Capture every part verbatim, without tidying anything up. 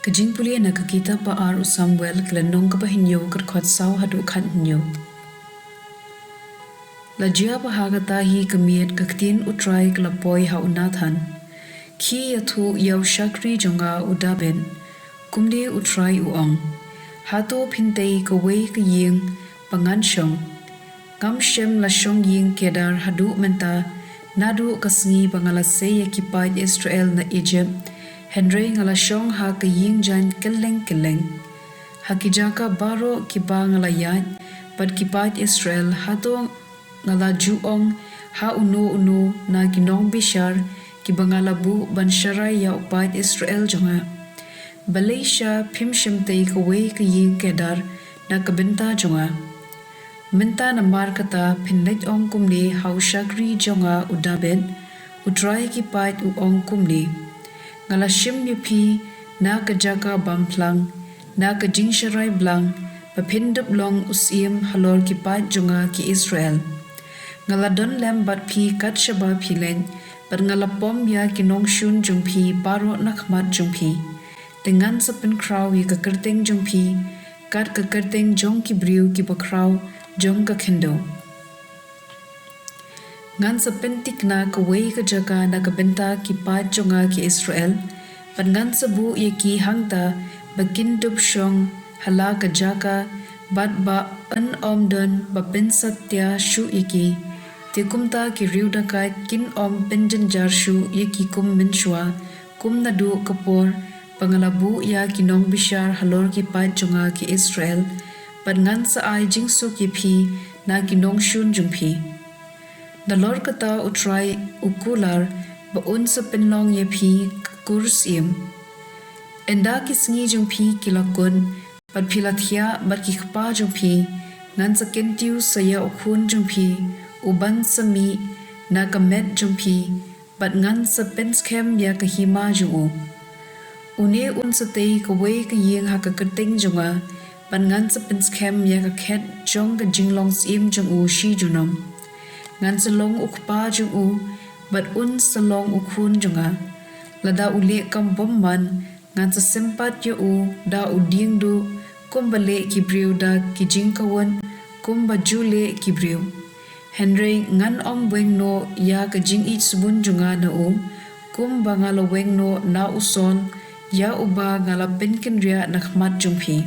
Ka jingpule na ka kitab ba ar u Samuel, ka lynnong kaba hynñiew, ka dkhot saw haduh khathynñiew. La jia ba ha kata hi ka miet ka ktien U Trai ka la poi ha u Nathan: Khie ïathuh ïa u shakri jong nga u Dabid, kumne U Trai u ong: Hato phin tei kawei ka ïing ba ngan shong? Ngam shym la shong ïing Kedar haduh mynta, naduh ka sngi ba nga la sei ïa ki paid Israel na Ijipt, hynrei nga la shong ha ka ïing jaiñ kylleng kylleng. Ha ki jaka baroh kiba nga la ïaid bad ki paid Israel, hato nga la ju ong ha uno uno na ki nongbishar kiba nga la buh ban sharai ïa u paid Israel jong nga: Balei sha phim shym tei kawei ka ïing Kedar na ka bynta jong nga? Mynta namar kata phin leit ong kumne ha u shakri jong nga u Dabid: U Trai ki paid u ong kumne: Nga la shim ïa phi na ka jaka bam phlang, na ka jingsharai blang, ba phin dup long u syiem halor ki paid jong nga ki Israel. Nga la don lem bad phi kat shaba phi leit, bad nga la pom ïa ki nongshun jong phi baroh na khmat jong phi. Te ngan sa pynkhraw ïa ka kyrteng jong phi kat ka kyrteng jong ki briew kiba khraw jong ka khyndew. Ngan sa pynthikna kawei ka jaka na ka bynta ki paid jong nga ki Israel, bad ngan sa buh ïa ki hangta ba kin dup shong ha la ka jaka, bad ba yn ym don ba pynsatia shuh ïa ki. Te kumta ki riewdakaid kin ym pynjynjar shuh ïa ki kum mynshuwa, kum naduh ka por ba nga la buh ïa ki nongbishar halor ki paid jong nga ki Israel, bad ngan sa ai jingsuk ïa phi na ki nongshun jong phi. Nalor kata U Trai u kular ba un sa pynlong ïa phi ka kur syiem. Ynda ki sngi jong phi ki la kut, bad phi la thiah bad ki kpa jong phi, ngan sa kyntiew sa ïa u khun jong phi uban sa mih na ka met jong phi, bad ngan sa pynskhem ïa ka hima jong u. Une un sa tei kawei ka ïing ha ka kyrteng jong nga, bad ngan sa pynskhem ïa ka khet jong ka jinglong syiem jong u shi junom. Ngan sa long u kpa jong u, bad un sa long u khun jong nga. Lada u leh kam bymman, ngan sa sympat ïa u da u diengduh, kumba leh ki briew da ki jingkawut, kumba ju leh ki briew. Hynrei ngan ym weng noh ïa ka jingïeit sbun jong nga na u, kumba nga la weng noh na u Saul, ïa uba nga la pynkynriah na khmat jong phi.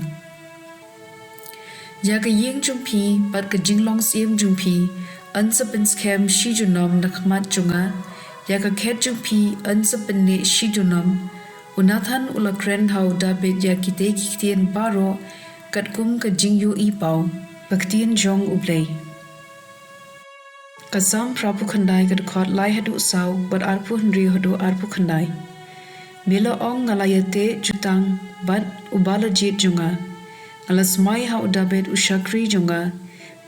Ïa ka ïing jong phi bad ka jinglong syiem jong phi yn sa pynskhem shi junom na khmat jong nga, ïa ka khet jong phi yn sa pynneh shi junom. U Nathan u la kren ha u Dabid ïa kitei ki ktien baroh katkum ka jingïohi paw. Ka ktien jong U Blei. Ka Salm phra phew khyndai, ka dkhot lai haduh saw, bad arphew hynriew haduh arphew khyndai. Me la ong, nga la ïateh jutang bad uba la jied jong nga. Nga la smai ha u Dabid u shakri jong nga.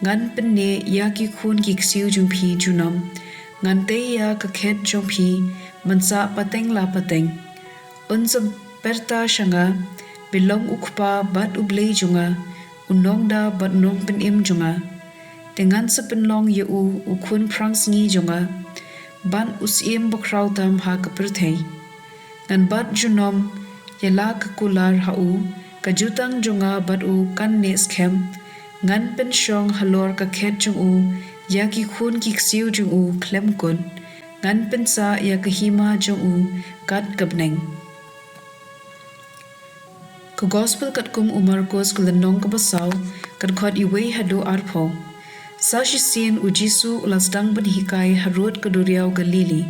Ngan pynneh ïa ki khun ki ksiew jong phi junom. Ngan tei ïa ka khet jong phi ban sah pateng la pateng. Un sa pyrta sha nga, Bad long u kpa bad u Blei jong nga, u nongda bad u nongpynim jong nga. Te ngan sa pynlong ïa u u khun phrangsngi jong nga, bad u syiem bakhraw tam ha ka pyrthei. Ngan bat junom ïa la ka kular ha u, ka jutang jong nga bad u kan neh skhem. Ngan pynshong halor ka khet jong u ïa ki khun ki ksiew jong u khlem kut. Ngan pynsah ïa ka hima jong u kat ka bneng. Ka Gospel katkum u Markos, ka lynnong kaba saw, ka dkhot iwei haduh arphew. Sa shisien u Jisu u la sdang ban hikai harud ka duriaw Galili.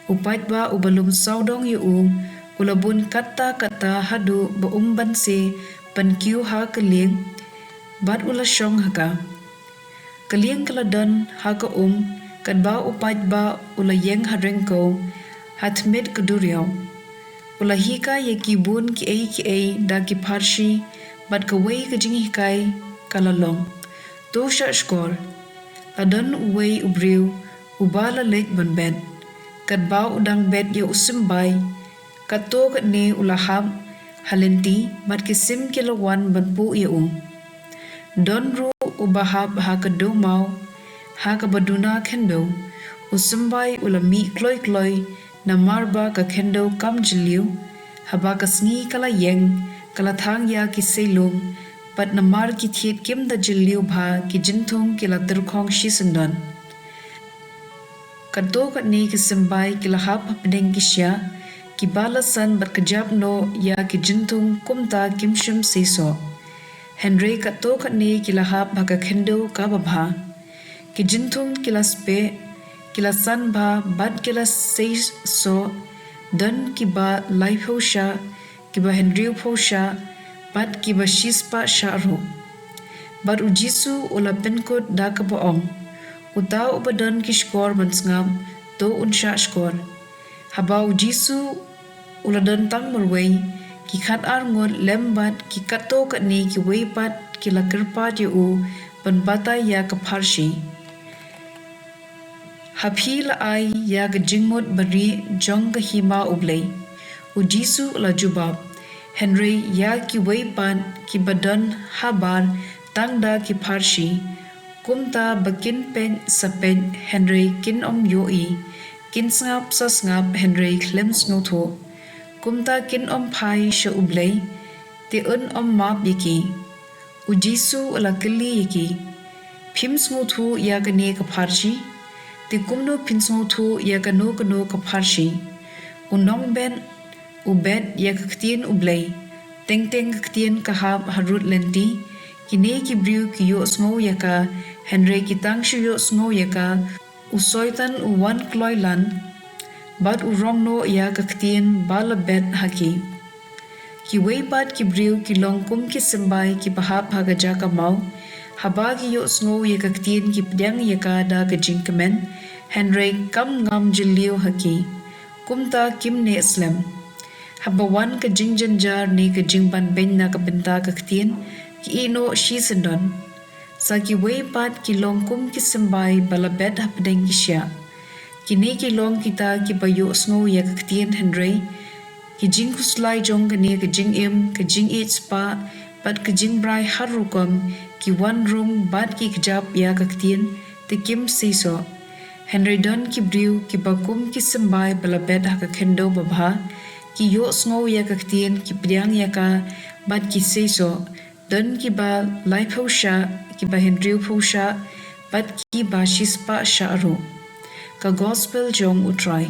U paidbah uba lum sawdong ïa u, u la bun katta katta haduh ba um banse ban kiew ha ka lieng, bad u la shong ha ka. Ka lieng ka la don ha ka um, katba u paidbah u la ïeng ha ryngkew, ha tmier ka duriaw. U la hikai ïa ki bun kiei kiei da ki pharshi, bad kawei ka jinghikai ka la long: To shah shkor. La don uwei u briew uba la leit ban bet. Katba u dang bet ïa u symbai, katto katne u la hap ha lynti, bad ki sim ki la wan ban puh ïa u. Don ruh uba hap ha ka dewmaw, ha kaba duna khyndew. U symbai u la mih kloi kloi, namar ba ka khyndew kam jylliew, Haba ka sngi ka la ïeng, ka la thang ïa ki seilung, bad namar ki thied kim da jylliew bha, ki jynthung ki la tyrkhong shisyndon. Katto katne ki symbai ki la hap hapdeng ki shiah, kiba la san bad kjap noh ïa ki jynthung kumta kim shym seisoh. Hynrei katto katne ki la hap ha ka khyndew kaba bha. Ki jynthung ki la speh, ki la san bha, bad ki la seisoh, don kiba laiphew shah, kiba hynriewphew shah, bad kiba shispah shah ruh. Bad u Jisu u la pynkut da kaba ong, uta uba don ki shkor ban sngap, to un shah shkor. Haba u Jisu u la don tang marwei, ki khatar ngut lem bad ki katto katne kiwei pat ki la kyrpad ïa u ban batai ïa ka pharshi. Ha phi la ai ïa ka jingmut barieh jong ka hima U Blei, u Jisu u la jubab. Hynrei ïa kiwei pat kiba don habar tang da ki pharshi, kumta ba kin peit sa peit hynrei kin ym ïohi, kin sngap sa sngap hynrei khlem sngewthuh. Kumta kin ym phai sha U Blei, te un ym map ïa ki. U Jisu u la kylli ïa ki, phim sngewthuh ïa kane ka pharshi? Te kumno phin sngewthuh ïa kano kano ka pharshi? U nongbet u bet ïa ka ktien U Blei. Teng teng ka ktien ka hap harud lynti. Kine ki briew ki ïohsngew ïa ka, hynrei ki tang shu ïohsngew ïa ka, u Soitan u wan kloi lan bad u rong noh ïa ka ktien ba la bet ha ki. Kiwei pat ki briew ki long kum ki symbai kiba hap ha ka jaka maw. Haba ki ïohsngew ïa ka ktien ki pdiang ïa ka da ka jingkmen, hynrei kam ngam jylliew ha ki. Kumta kim neh slem. Haba wan ka jingjynjar ne ka jingbanbeiñ na ka bynta ka ktien, ki ïeh noh shisyndon. Sa kiwei pat ki long kum ki symbai ba la bet hapdeng ki shiah. Kine ki long kita kiba ïohsngew ïa ka ktien hynrei ki jingkhuslai jong kane ka jingim, ka jingïeit spah, bad ka jingbrai har rukom ki wan rung bad ki kjap ïa ka ktien, te kim seisoh. Hynrei don ki briew kiba kum ki symbai ba la bet ha ka khyndew babha, ki ïohsngew ïa ka ktien, ki pdiang ïa ka, bad ki seisoh. Don kiba laiphew shah, kiba hynriewphew shah, bad kiba shispah shah ruh. Ka Gospel jong U Trai.